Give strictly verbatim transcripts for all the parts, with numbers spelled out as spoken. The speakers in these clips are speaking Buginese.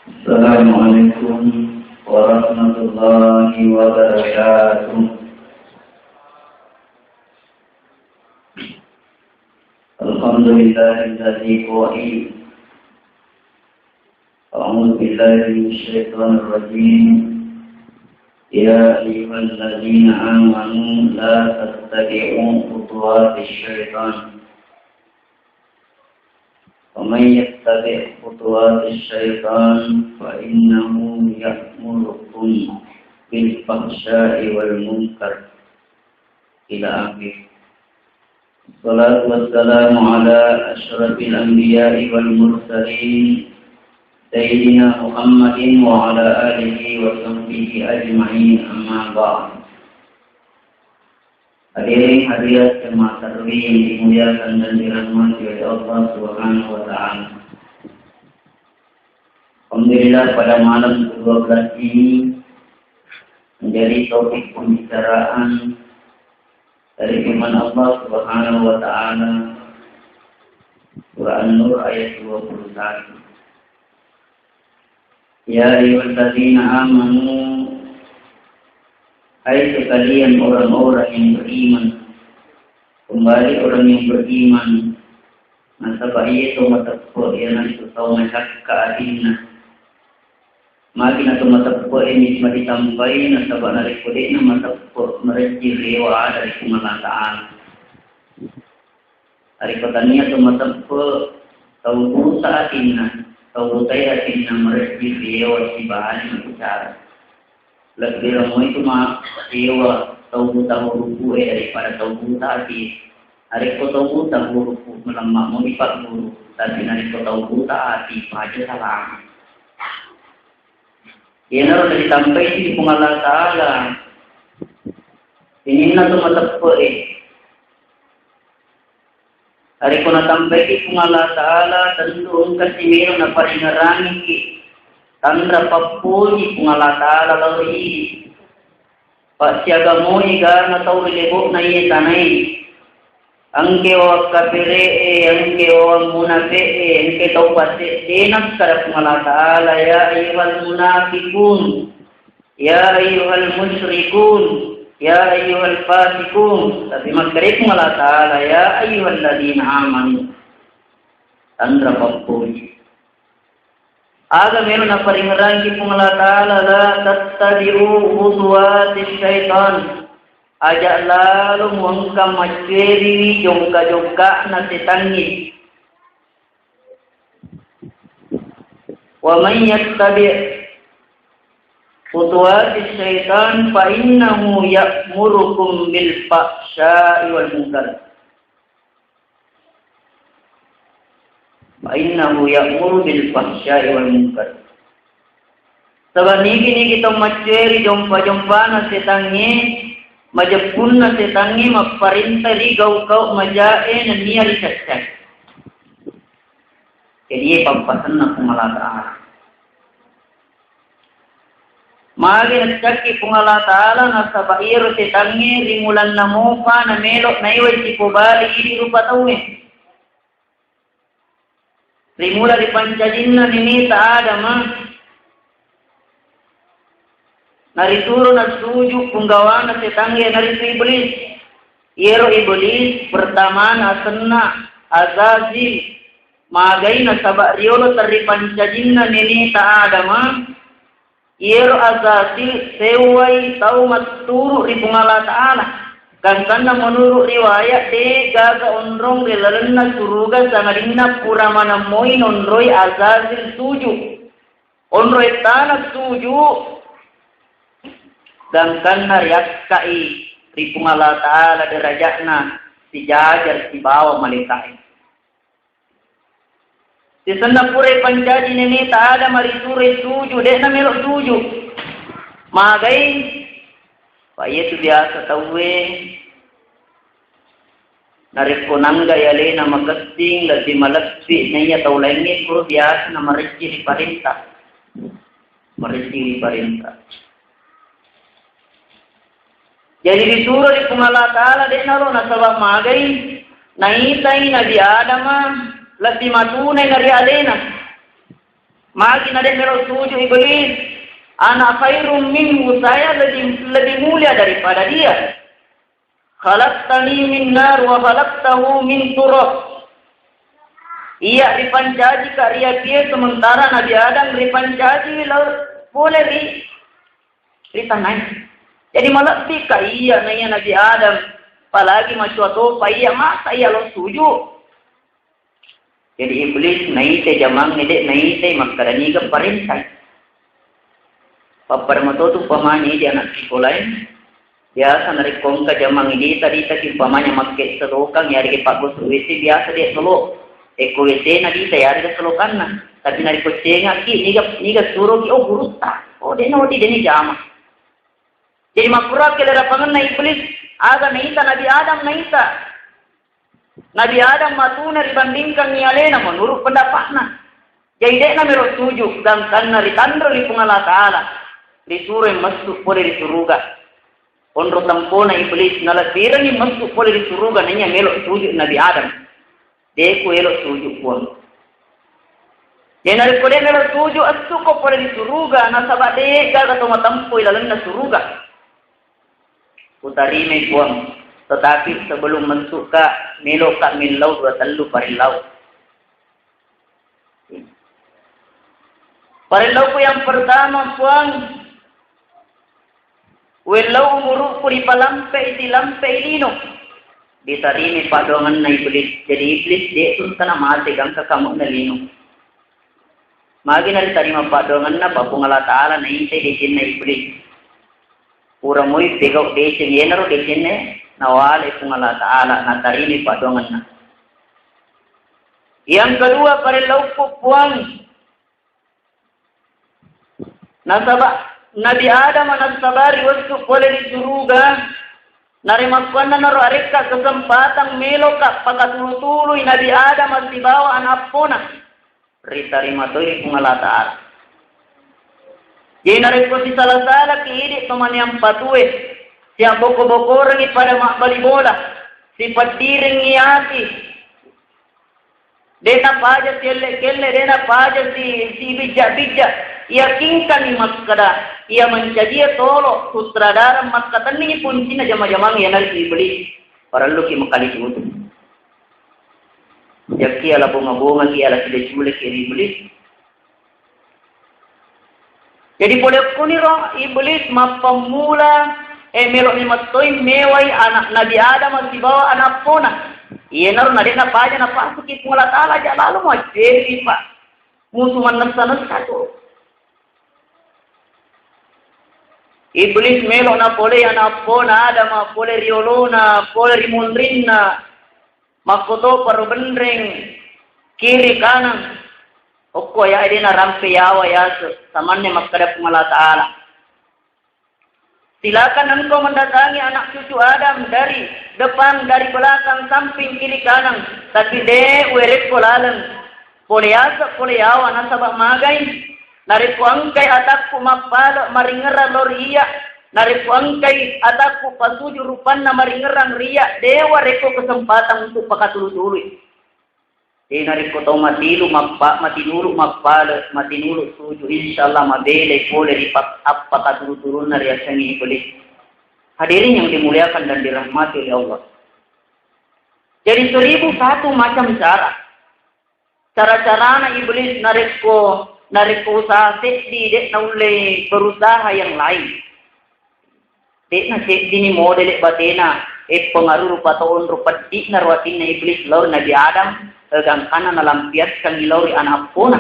Assalamualaikum warahmatullahi wabarakatuh. Alhamdulillahilladzi qail. A'udzu billahi minasyaitonir rajim. Ya ayyuhalladzina amanu la tattabi'u khutuwatis syaitan. Wa may yattabi' khutuwatis syaitan fa innahu ya'murukum bil fahsya'i wal munkar. Ila akhir. Wassalatu wassalamu ala asyrafil anbiya'i wal mursalin, Sayyidina Muhammadin wa ala alihi wa sahbihi ajma'in, amma ba'd. Hadirin hadirat jemaah tarwih yang dimuliakan dan dirahmati oleh Allah Subhanahu wa Ta'ala. Alhamdulillah, pada malam kedua belas ini menjadi topik pembicaraan dari firman Allah Subhanahu wa Ta'ala, Surah An-Nur ayat dua puluh satu. Ya ayyuhalladzina amanu, hai sekalian orang-orang yang beriman. Kembali orang yang beriman, nasaba iye to mateppe, iyanaritu tau macakka atinna. Magi na to mateppe e mi-, maditampai, nasaba narekko de'na mateppe, marejji rewa ada ri Puang Allah Ta'ala. Narekko tania to mateppe, tau buta atinna, tau butai atinna marejji rewa sibali mabbicara. Lebbi remmoi tu ma-, rewa tau buta hurufu e daripada tau buta ati. Narekko tau buta hurufu, melemma moni pagguru, tapi narekko tau buta ati, paja salama. Iyanaro naditampai ri Puang Allah Ta'ala. Sininna tu mateppe e. Narekko natampaiki Puang Allah Ta'ala, tentu engka si melo naparingerangiki tanra pappoji Puang Allah Ta'ala lao ri idi. Passiaga moi gana tau ri lebo'na iye tanae. Engke wawang kapere'e, engke wawang munape'e, engke tau pase'de, nakkada Puang Allah Ta'ala, ya ayyuhal munafiqun. Ya ayyuhal musyrikun, ya ayyuhal fasiqun. Tapi makkeda Puang Allah Ta'ala, ya ayyuhalladzina amanu. Tanra pappoji. Aga melo naparingerangki Puang Allah Ta'ala, la tattabi'u khutuwatis syaitan. Aja lalo muengka macceriwi jongka-jongkana setangnge. Wa man yattabi' khutuwatis syaitan fa innahu ya'murukum bil fahsya'i wal munkar. Fa innahu ya'muru bil fahsya'i wal munkar. Saba nigi-nigi tau macceri jompa-jompana setangnge, majeppunna setangnge mapparenta ri gau-gau majae nennia ri caccai. Jadi, iye pappasenna Puang Allah Ta'ala. Magi naccakki Puang Allah Ta'ala, nasaba iyaro setangnge ri mulanna mopa namelo naiwai sipobali idi rupa tauwe. Rimula ripancajinna neneta Adama, narituro nassuju punggawana setangnge, naritu Iblis. Iyaro Iblis pertamana asenna Azazil, magai nasaba riolo terripancajinna neneta Adama, Iyaro Azazil sewwai tau matturu ri Puang Allah Ta'ala. Gangkanna menurut riwayat, de gaga onrong ri lalenna suruga sangadinna pura manammoi nonroi Azazil suju. Onroi tana suju, gangkanna riakkai ri Puang Allah Ta'ala derajatna sijajar sibawa malaika'e. Sisenna purai pancaji neneta Adama risuroi suju, de'na melo suju. Magai? Pa iyetu biasa tauwe, narekko nanggai alena makessing, lebbi maleppi, naiya tau laingnge kuro biasa na marejji ri parenta. Marejji ri parenta. Jadi disuro ri Puang Allah Ta'ala de'na ro nasaba magai, naitai Nabi Adama lebbi matunai na ri alena. Magi na de' melo suju' Iblis? Ana khairum minhu, saya lebih, lebih mulia daripada dia. Khalaqtani min nar wa khalaqtahu min turab. Iya ripancaji ka ri apie, sementara Nabi Adam ripancaji lao pole ri, ri tanae. Jadi malebbi ka iya na iya Nabi Adam, apalagi macua topa iya, masa iya lo suju'? Jadi Iblis naita jamangnge, de' naita makkada niga parenta. Pappada matotu umpamanya idi anak sikolae, biasa narekko engka jamang dita-ditaki umpamanya makke selokang, yarega paggosu W C, biasa de' selo. Ekko W C na dita, yarega selokanna. Tapi narekko cengaki, niga, niga suroki, oh, gurutta. Oh, de' nawedding, de' ni jama. Jadi makkurang kele rapangenna Iblis, aga naita Nabi Adam naita. Nabi Adam matuna ribandingkangngi alena menurut pendapatna. Jadi de'na melo suju', sedangkanna ritanro ri Puang Allah Ta'ala, risuroi massu' pole ri suruga. Onro tempona Iblis, nalebbirengngi massu' pole ri suruga, naiya melo suju' Nabi Adam. De' ku elo suju', Puang. Jadi narekko de' melo suju', essu'ko pole ri suruga, nasaba' de' gaga to matempoi lalenna suruga. Kutarimai, Puang, tetapi sebelum massu'ka, meloka mellau dua tellu parillau. Parillauku yang pertama, Puang, wellau umuru'ku ripalampe'i, silampe'i lino. Ditarimai paddoangenna Iblis. Jadi Iblis de' tungkana mate gangka kamu'na lino. Magi naritarima paddoangenna, pa Puang Allah Ta'ala naintai decenna Iblis. Pura moi pegau deceng, iyanaro decenna nawale Puang Allah Ta'ala, natarimai paddoangenna. Yang kedua, parellauku, Puang, nasaba Nabi Adam nassabari wettu pole ri suruga, narimakkuannanaro arekka kesempatan meloka pakatulu-tului Nabi Adam sibawa ana' eppona. Ritarima toi Puang Allah Ta'ala. Jadi narekko sisala-salaki idi' tomaniang patue, siabboko-bokorengngi pada mabbali bola, sipeddirengngi ati, de' napaja sielle-kelle, de' napaja si, sibijja-bijja, yakinkanni makkada iya mancajie tolo sutradara makkatenningi puncinna jama-jamang iyanaritu Iblis. Parelluki makkalitutu. Yakki ala bonga-bongaki, ala sile-suleki ri Iblis. Jadi pole okkoniro Iblis mappammula, eh, melo memettoi mewai anak Nabi Adam sibawa ana' eppona. Iyanaro na de' napaja napasuki Puang Allah Ta'ala, aja lalo muacceri, Pak. Musu mannessa-nessa tu. Iblis melo napolei ana' eppona Adam, pole ri olona, pole ri munrinna. Makkotoparo benreng, kiri kanan. Okko ya, de' narampe yawa yase, samanne makkada Puang Allah Ta'ala. Silakan engkau mendatangi anak cucu Adam dari depan, dari belakang, samping, kiri kanan, tapi de' uwerekko laleng. Pole yase, pole yawa, nasaba magai. Narekko engkai atakku mappale maringerang lao ri iyya, narekko engkai atakku pasuju rupanna maringerang ri iyya, de' uwarekko kesempatan untuk pakatulu-tului. De' narekko tau matilu mappa-, matinulu mappale, matinulu suju, insyaallah mabelai pole ri pak-, appakatulu-tulunna riasengnge Iblis. Hadirin yang dimuliakan dan dirahmati oleh Allah. Jadi seribu satu macam cara. Cara-carana Iblis narekko, narekko usaha seddi, de' naulle berusaha yang lain. De' naseddini modele batena, e, pengaruh rupa to onro peddi'na ro atinna Iblis lao ri Nabi Adam, e, gangkanna nalampiaskangngi lao ri ana' eppona.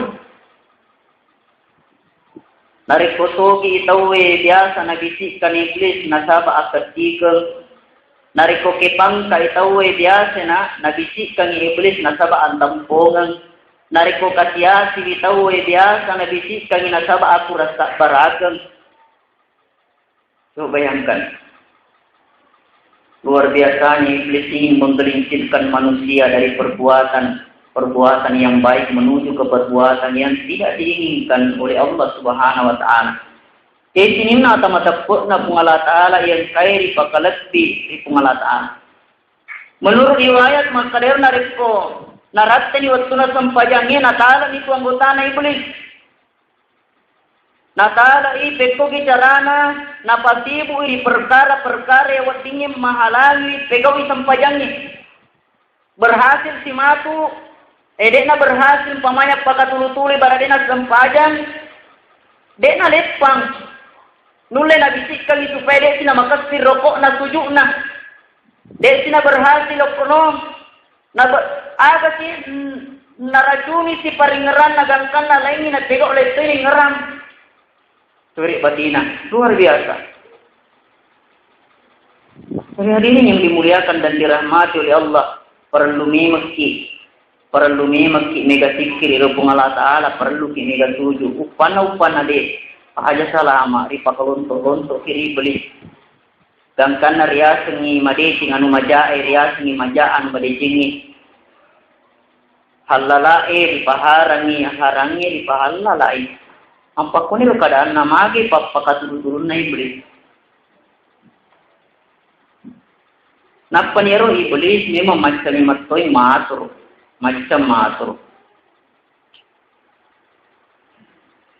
Narekko sogi tauwe biasa nabisikkang Iblis nasaba akkeddikeng. Narekko kepangkai tauwe biasa na nabisikkang Iblis nasaba antampongeng. Narekko kasiasiwi tauwe biasa nabisikkang nasaba akurang sabbarakeng. Coba bayangkan. Luar biasanya Iblis ingin menggelincirkan manusia dari perbuatan, perbuatan yang baik menuju ke perbuatan yang tidak diinginkan oleh Allah Subhanahu wa Ta'ala. Jadi sininna ata mateppe'na Puang Allah Ta'ala yang kairi pakalebbi ri Puang Allah Ta'ala. Menurut riwayat, makkadero narekko naratteni wettunna sempajangnge, natalani tu anggotana Iblis. Natalai pekkogi carana napasibu'i ri perkara-perkara iya weddingnge mahalangi pegau'i sempajangnge. Berhasil si matu, eh, de'na berhasil, umpamanya pakatulu-tului bara de'na sempajang, de'na leppang. Nulle nabisikkangi supaya de'si namakessing roko'na suju'na. De'si naberhasil okkono. Nabe-, agasi, mm, naracuni si paringngerang nagangkanna laingngi napegau lettoi ringngerang. Turi batina, luar biasa. Jadi hadirin yang dimuliakan dan dirahmati oleh Allah, perlu memekki, perlu memekki mega sikkiri ri Puang Allah Ta'ala, perlu ki mega suju. Uppanna, uppanna de, aja salama, ripakalonto-lonto ki ri iblis. Gangkanna riasengngi madeceng anu majae, riasengngi maja anu madecengngi. Hallalae ripaharangngi, harangnge ripahallalai. Ampakkoniro keadaanna magi pappakaturu-turunna iblis. Nappani ero iblis memang macca-macca toi matur, macca matur.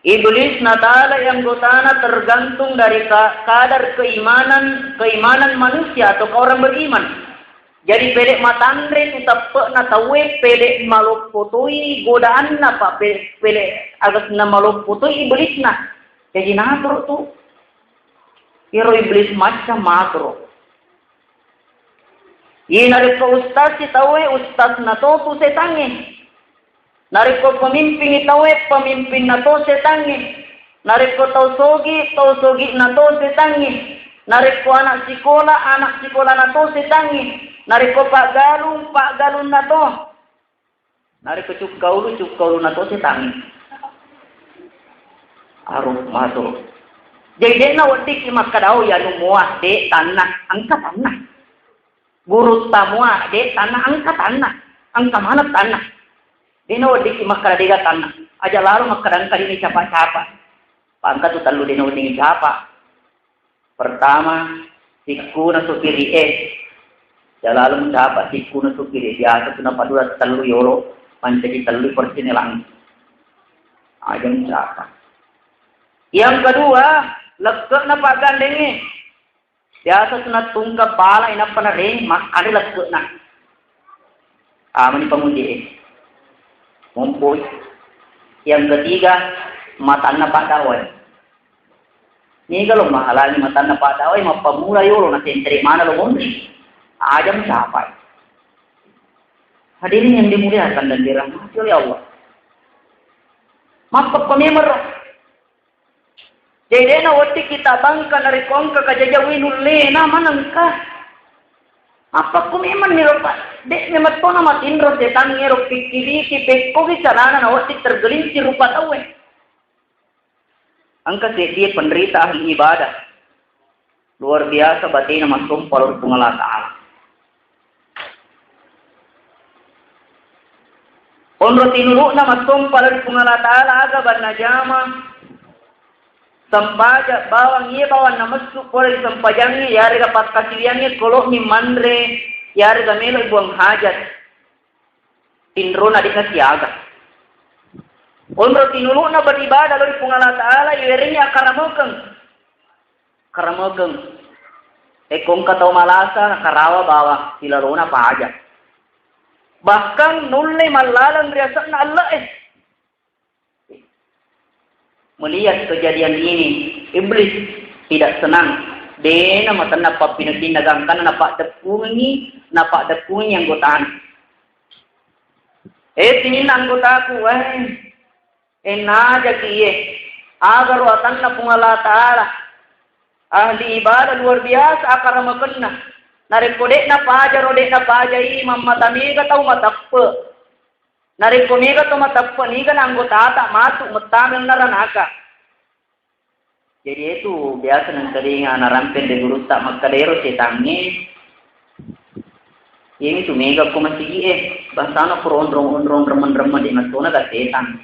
Iblis natalai anggotana tergantung dari ka-, kadar keimanan, keimanan manusia atau orang beriman. Jadi pele matanre tu teppe'na tauwe, pele maloppo toi godaanna, pa pe-, pele agasna maloppo toi iblisna. Jadi natoro tu. Iro iblis macca matoro. Iye narekko ustaz si tauwe, ustazna to tu setangnge. Narekko pemimpingngi tauwe, pemimpinna to setangnge. Narekko tau sogi, tau sogi'na to setangnge. Narekko anak sikola, anak sikolana to setangnge. Narekko paggalung, paggalunna to. Narekko cukka ulu, cukka uluna to setangnge. Aruh, masuk. Jadi, de'na weddikki makkadao, ya, nu mua, de, tanna, engka tanna. Gurutta mua, de, tanna, engka tanna. Engka maneng tanna. De'na weddikki makkada dega tanna. Aja lalo makkada engka dini capa-capa. Pangka tu tellu de'na weddingngi capa. Pertama, sikkuna supiri'e. Jalalung capa sikkuna supiri. Biasa tu napadura tellu yolo, mancaji tellu persenelang. Aja capa. Yang kedua, lekke'na paggandengnge. Biasa tu nattungka bala inappa nareng, makkada lekke'na. Amani panguji'e. Mompoi. Yang ketiga, matanna paddawai. Niga lo mahalangi matanna paddawai, mappamula yolo, nasentere mana lo monri. Aja mencapai. Hadirin yang dimuliakan dan dirahmati oleh Allah. Mappakko memero. Jadi, de'na weddikki tabangka narekko engka kajajawai nullena manengka. Mappakko memang ni ro, Pak. De' memang tona matinro setangnge ro pikkiriki pekkogi carana nawedding tergelincir rupa tauwe. Engka seddie penderita ahli ibadah. Luar biasa batena massompa lao ri Puang Allah Ta'ala. Onro tinulu'na massompa lao ri Puang Allah Ta'ala aga banna jama sempaja bawang, iya bawang namessu pole ri sempajangnge, yarega pakkasiwiangnge kolo'mi manre, yarega melo'i buang hajat. Tinrona de'na siaga. Onro tinulu'na beribadah lao ri Puang Allah Ta'ala, iwerengngi akkaramokeng. Karamegeng. Ekko engka tau malasa, nakarawa bawang, silalona paja. Bahkan nulle mallaleng ri ase'na elle'e. Melihat kejadian ini, iblis tidak senang. De'na matenna pappineddinna gangkanna napaddeppungengngi, napaddeppungengngi anggotana. Eh, sininna anggotaku, eh, Ennajaki iye, agaro atanna Puang Allah Ta'ala. Ahli ibadah luar biasa akaramekenna. Narekko de'na pajaro, de'na pajai, mammata mega tau mateppe. Narekko mega tau mateppe, niga na anggotata matu mettama naranaka. Jadi itu biasa nengkalinga narampeng ri gurutta makkeda ero setangnge, iyami tu mega ko masigi'e, bangsana ko onrong-onrong remeng-remeng de' mattona ga setang.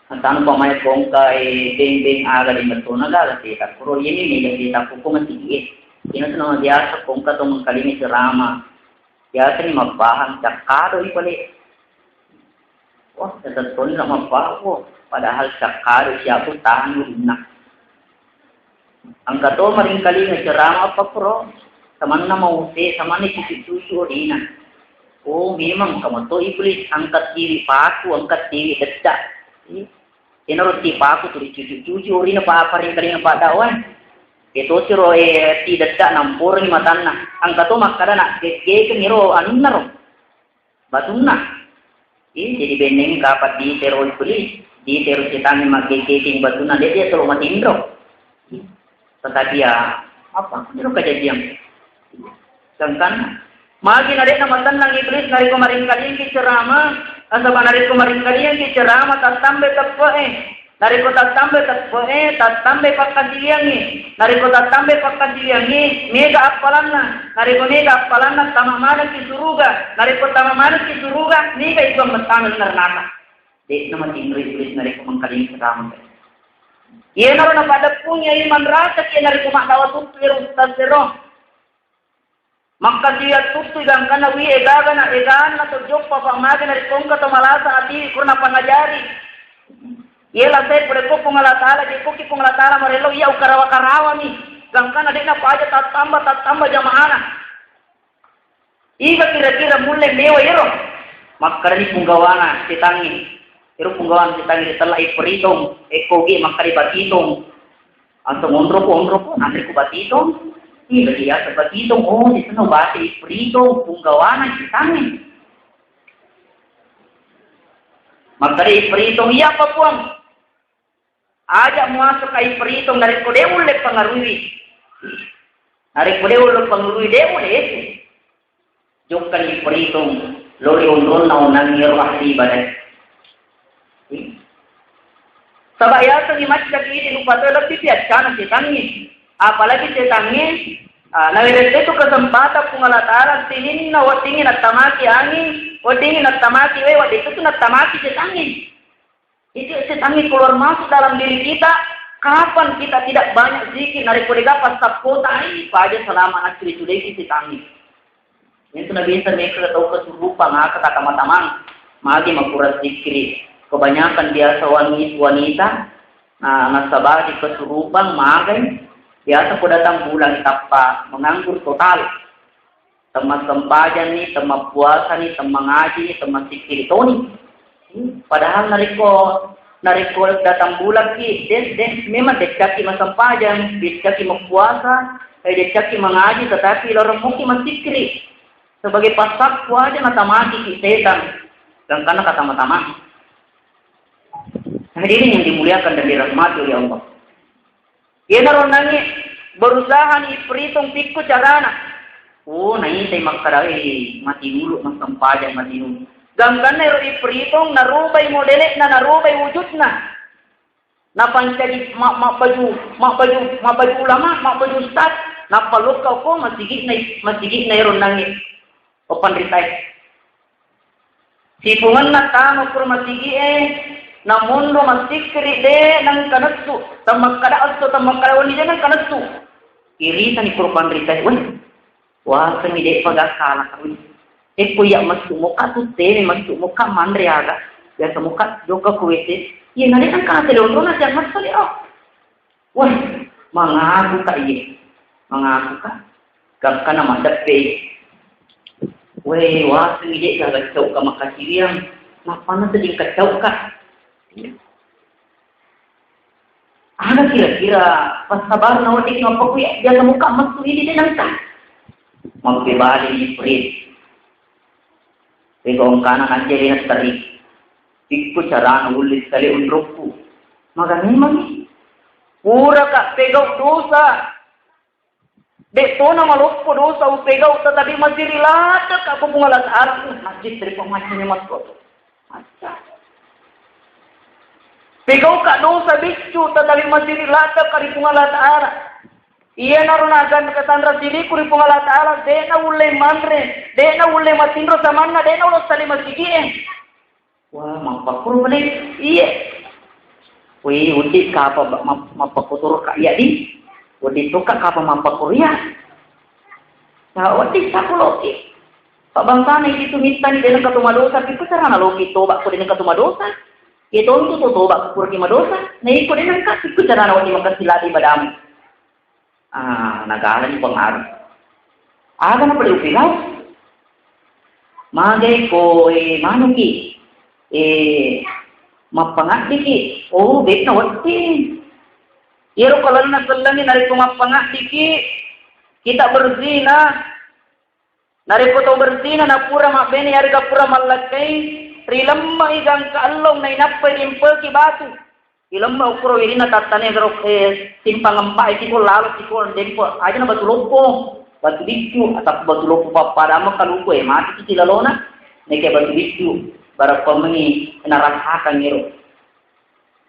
Antanu pamai kongka e beng-beng aga de' mattona ga setang. Koro iyami mega setang ko masigi'e. Ina tu nama biasa kongka to mengkalinga ceramah. Biasa ni mabbahang cakkado i pale. Wah, tetettonna mappaku, padahal sakkadu siaku tanu inna. Engka to maringkalinga ceramah apa kuro, samanna mau te, samanna cucu-cucu orina. Oh, memang kamu to iblis, angkat diri paku, angkat diri dedak. Ih, enaro ti paku tu dicucu-cucu orina pa apa ringkalinga pa dakwah. Itu siro, eh, ti dedak nampurni matanna. Angka to makkada nak gegge-, gegge kengiro anunna ro. Batunna. Ih, jadi benneng kapan ditero iblis, ditero setan maggeggeting batunna, de dia selalu matinro. Tetapi ya, apa? Itu kejadian. Sedangkan magi nadekna matennang iblis narekko maringkaliangki ceramah, nasaba narekko maringkaliangki ceramah tattambai teppe'e. Narekko tattambai teppe'e, tattambai pakkasiwiangngi. Narekko tattambai pakkasiwiangngi, mega appalanna. Narekko mega appalanna, tama manekki suruga. Narekko tama manekki suruga, mega ikuang mettama neraka. De'na matinro iblis narekko mangkalingi sedampe. Iyanaro napaddeppungi iman rasa ki narekko maddawa tuttu ero ustaz ero. Makkasiwiang tuttu gangkanna wi egagana, eganna to joppa, pa magi narekko engka to malasa ati kurna pangajari. Iye lasai pole ko Puang Allah Taala, je koki Puang Allah Taala marello iya ukarawa-karawami. Gangkanna de'na paja tattamba, tattamba jamaana. Iga kira-kira mulle mewa iyaro? Makkedani punggawana setangnge. Ero punggawana setangnge ritella ipperitong, ekko ge makkeda batitong. Atau monroko, onroko, nanre ku batitong. Ih, bagi asa batitong. Oh, di sana bate ipperitong, punggawana setangnge. Makkeda ipperitong, iya apa puang? Aja muasuk ai peritung narekko de ulle pengaruhi. Narekko de ulle pengaruhi de ulle. Jokkani peritung lori onronna onangi ero ahli ibadah. Saba yaseng maccaki idi rupa to lebbi piaccana setangnge. Apalagi setangnge, ah, nawerette tu kesempatan Puang Allah Taala sininna weddingi nattamaki angi, weddingi nattamaki we, wedding itu tu nattamaki setangnge. Itu setan ini keluar masuk dalam diri kita. Kapan kita tidak banyak zikir, narekko dega passappota, ai, paja selama naccule-culeki setan ini. Itu Nabi Isa mereka tahu kesurupan, maka kata teman-teman, magi makurang zikir. Kebanyakan biasa wangi-, wanita, nah, nasabari kesurupan, magai, biasa ko datang bulan tappa menganggur total. Temmassempajang ni, temmapuasa ni, temmangaji ni, temmassikkiri toni. Padahal narekko, narekko datang bulan ki, de, de, memang deccaki massempajang, deccaki mappuasa, eh, deccaki mangaji, tetapi lorong muki massikkiri. Sebagai pasakku aja natamaki ki setan. Dan karena kata matama. Hadirin yang dimuliakan dan dirahmati oleh Allah. Iyanaro nangi berusaha ni iperitung pikku carana. Oh, naitai makkada, eh, mati dulu, massempajang mati dulu. Gangkanna ero iperitung, narubai modele'na, narubai wujudna. Napancaji ma-, mabbaju, mabbaju, mabbaju ulama, mabbaju ustaz. Nappa lokka ko masigi'na, masigi'na ero nangi. Opanritae. Sipungenna tama kuro masigi'e, namonro massikkiri de nengka nessu, temmakkada esso, temmakkada wenni de nengka nessu. Iritani kuro panritae, weh, wasengngi de'pa gakkala kawin. Ekko iya messu moka tu teme messu moka manre aga, biasa moka jokka ku W C. Iya na de nengka nase lonrona siang messu de, oh. Weh, mangaku ka iye. Mangaku ka. Gangkana maddeppe. Weh, wasengngi de gaga cauka makkasiwiang. Nappanna seding kacauka. Ada kira-kira passabarna wedding apa ku ya, biasa muka mesu ini de nangka. Mampebali Jibril. Pegau kana najjari nattari. Pikku carana ulli sekali unrukku. Maga memang. Pura ka pegau dosa. Dek tona maloppo dosa upegau tetapi masih rilata ka Puang Allah Taala. Masjid dari pemainnya matko. Pegau ka dosa biccu tetapi masih rilata ka di Puang Allah Taala. Iyanaro nagan katanra siriku ri Puang Allah Taala, de'na ulle manre, de'na ulle matinro samanna, de'na ulle sali masigi'e. Wah, mappakkuro mene? Iye. Wih, undi kapa ba-, map-, mappakkuturu ka iya di? Undi tuka kapa mappakkuru iya? Nah, undi sakuloki. Pabbangsana itu mittani de' nengka to madosa, pikku carana loki toba ko de' nengka to madosa. Iya tontu to toba ko puraki madosa. Na iko de' nengka pikku carana wedding makessing ladde' ibadamu. Ah, nagalani pengaruh. Aga na perlu pigau? Magai ko, eh, manuki. Eh, mappangaddiki. Oh, de' na wedding. Iyaro kalanna sellengi narekko mappangaddiki, kita berzina. Narekko tau berzina napura mabbene yarega pura mallakkai, rilemme'i gangka ellong nainappai rimpeki batu. Rilemme' ukkuro wirinna tattane gero, eh, simpang empa' e siko lalo siko dempo aja na batu loppo, batu biccu, atau batu loppo pappada mekka luku e mati ki lalona, neke batu biccu, barappa mengi narasakang ero.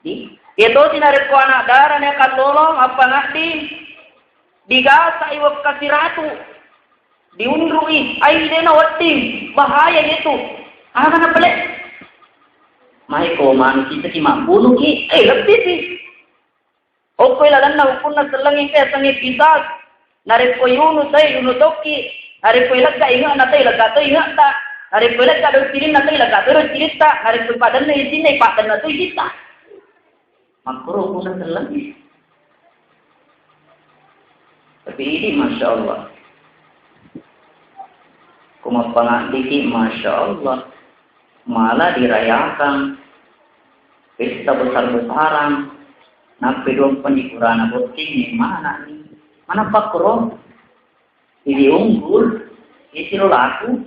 Di, iya tosi narekko ana' dara na kallolo mappangaddi, digasai wekka siratu, diunrui, ai de' na wedding, bahaya itu. Aga na pale? Mai ko manu kita ki mabbunuki, eh, lebbi si. Okko ilalenna hukunna sellengi engka sengi kisah. Narekko yunu tai yunu tokki, narekko ilegga inge'na tai ilegga to inge'ta, narekko ilegga do cilinna tai ilegga to do cilitta, narekko ipadenna isinna ipadenna to isinna. Makkuro hukunna sellengi. Tapi ini masya Allah. Ko mappangaddiki masya Allah. Malah dirayakan pesta besar-besaran. Nappa dua penyikurana botting mana ni? Mana pakro? Jadi unggul, isiro laku,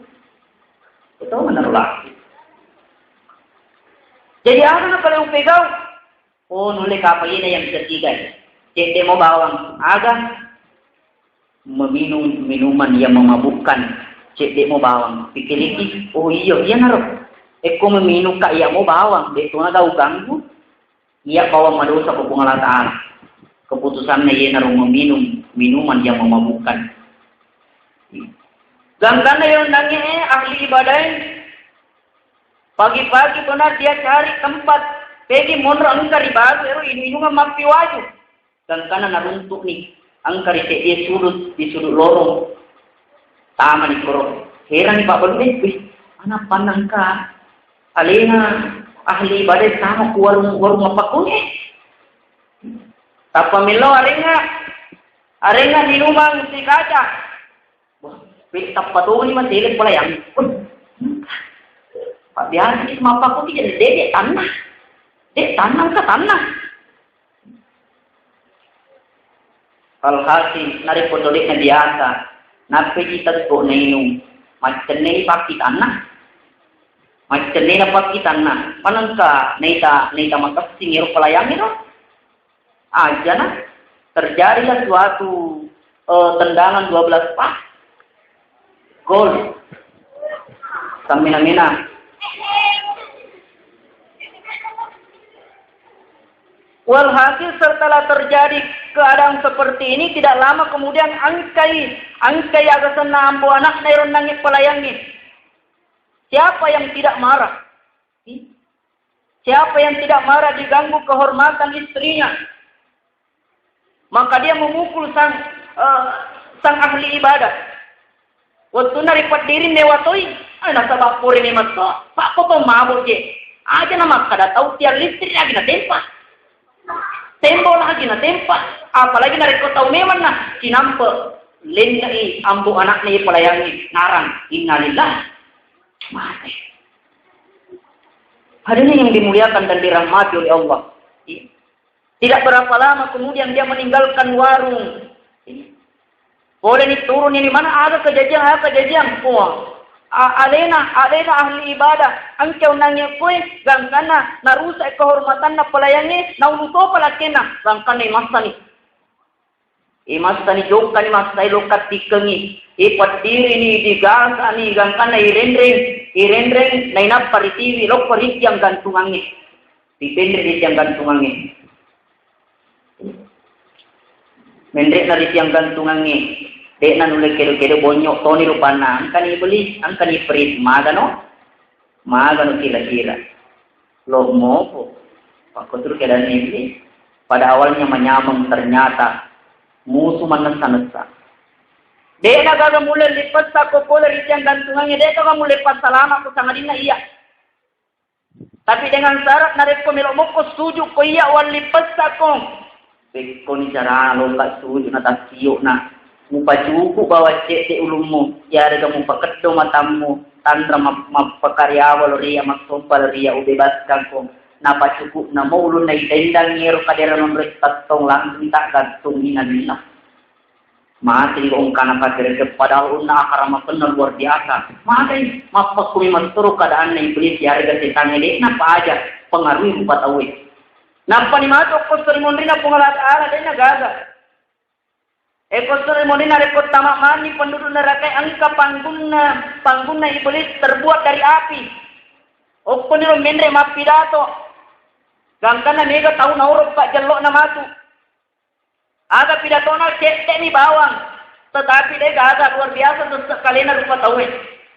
atau mana laku? Jadi aga na paling upegau? Oh, nulle kapang ina yang ketiga. Cedde' mo bawang. Aga? Meminum minuman yang memabukkan. Cedde' mo bawang. Pikiriki, oh iya, iya naro. Ekko meminum ka iya mo bawang. De' to na gau ganggu. Iya bawang madosa ko Puang Allah Ta'ala. Keputusanna iyanaro meminum minuman yang memabukkan. Gangkanna yondangnge ahli ibadae, pagi-pagi benar dia cari tempat, pegi monro engka ri baru ero inu-inungan mappi waju. Gangkanna naruntu'ni, engka ri seddie sudut, di sudut lorong. Tamani koro. Herani Pak Balune, "Wih, mana pannangka alena ahli ibadah sama ku warung, warung apa kone?" Tappa melo arenga, arenga minumang si kaca. Wah, pe tappa toni matele pole yang. Pak biasa ni mapakku ki jadi dede tanah. De tanah ke tanah. Alhasil, narekko tode'na biasa, nappeji teggo nainung, maccenneni pakkitanna. Maccennena pakkitanna, manengka naita, naita makessing ero pelayangnge ro. Ajana, terjadilah suatu, eh, tendangan dua belas pas. Gol. Sammena-mena. Walhasil setelah terjadi keadaan seperti ini, tidak lama kemudian angkai, angkai aga senna ambo anakna ero nangnge pelayangnge. Siapa yang tidak marah? Siapa yang tidak marah diganggu kehormatan istrinya? Maka dia memukul sang, eh, sang ahli ibadah. Wettunna ripeddiring mewatoi, eh, nasaba purani metto, pakko to mabuk je. Aja na makkada tau tiang listrik lagi natempa. Tembok lagi natempa. Apalagi narekko tau memanna, cinampe. Lennei ambo anakna pelayangi, narang. Innalillah. Mati. Hadirin yang dimuliakan dan dirahmati oleh Allah. Tidak berapa lama kemudian dia meninggalkan warung. Poleni turun ini, mana ada kejadian, ada kejadian. Wah, a-, alena, alena ahli ibadah. Engka onnangnge koe, gangkanna narusak kehormatanna pelayangnge, naulu topa lakkenna, gangkanna imassani. Imassani jokkani, massai lokka tikkengi. Ipeddirini, digasani, gangkanna irenreng, irenreng, nainappa ritiwi, lokko ri tiang gantungangnge. Dipenre ri tiang gantungangnge. Menre'na ri tiang gantungangnge, de'na nulle kedo-kedo, bonyok toni rupanna, engkani iblis, engkani perit, magano, magano kira-kira. Lo mopo, pakkoturu kedanna iblis. Pada awalnya manyameng, ternyata musuh manessa-nessa. De'na gaga mulle lippessakko pole ri tiang gantungangnge, de'na gaga mulle passalama'ko sangadinna iya. Tapi dengan syarat narekko melo' mokko sujud ko iya wallippessakko. Pekkoni carana loka sujud na tassio na. Mupacuku bawang cedde ulummu, yarega mupakeddo matammu, tanra map-, mappakariawa lo ria, massompa lo ria, ubebaskanko. Napacuku namo ulunna itendang ero kadera nonroi tettong langsung taggantung inanna. Mate iko engkana kagerekke, padahal onna akaramakenna luar biasa. Mate, mappakkumi mattoro keadaanna iblis yarega setangnge, de'na paja pengaruhi rupa tauwe. Nappani matu okko seri monrina Puang Allah Ta'ala, de'na gaga. Eko seri monrina rekko tama mani penduduk neraka engka panggunna, panggunna iblis terbuat dari api. Okkoniro menre mappidato. Gangkanna mega tau nauro pajjello'na matu. Aga pidatona cedde'mi bawang, tetapi de gaga luar biasa sesse kalena rupa tauwe.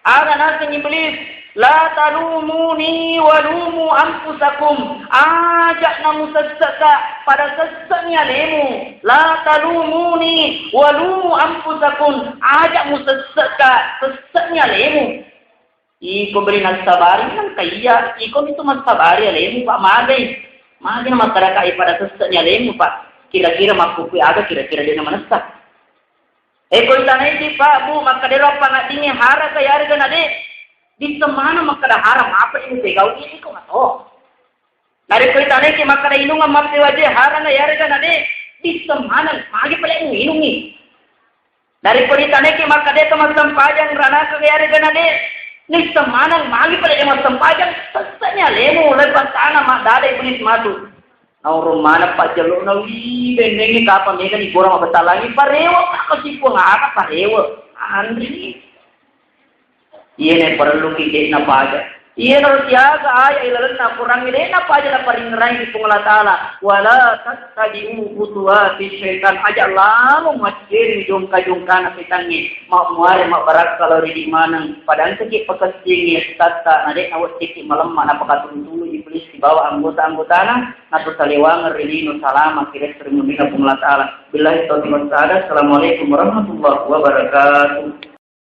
Aga naseng iblis, "La talumuni wa lumu anfusakum." Aja namusesseka, pada sesse'ni alemu. "La talumuni wa lumu anfusakum." Aja musesseka, sesse'ni alemu. Iko beri nassabari nengka iya, iko mitu massabari alemu, Pak, magai. Magai na makkadaka pada sesse'ni alemu, Pak. Kira-kira makkukui aga kira-kira de na manessa. Eko itanaiki, Pak, Bu, makkadero appangaddingnge haraka yarega na de. Bissemmana makkada haram apa imu pegau iko mato. Narekko itanaiki makkada inungang mappewaje haranga yarega na de, bisseng maneng, magi pale muinungi. Narekko ditanaiki makkada to massempajang ranaka yarega na de, nisseng maneng, magi pale de massempajang, sesse'ni alemu, lebbang tana maddada iblis matu. Naurung maneng pajjello'na, wi, bennengngi kapa mega ni gora mabetalangi, parewa, apa si Puang, apa parewa, anri. Iyena parelluki de'na paja. Iyena ro siaga ayat ilalenna Quran de'na paja naparingerangi Puang Allah Ta'ala. Wala tattabi'u khutuwati syaitan. Aja lalo macceri jongka-jongkana setangnge. Ma'muare mabbarakka lao ri maneng. Padangkaki pakessingi tatta na de'na weddikki malemma napakatunu-tunu iblis sibawa anggota-anggotana. Nato salewangeng ri lino salama kiresri munrina Puang Allah Ta'ala. Billahi taufiq was sa'adah. Assalamualaikum warahmatullahi wabarakatuh.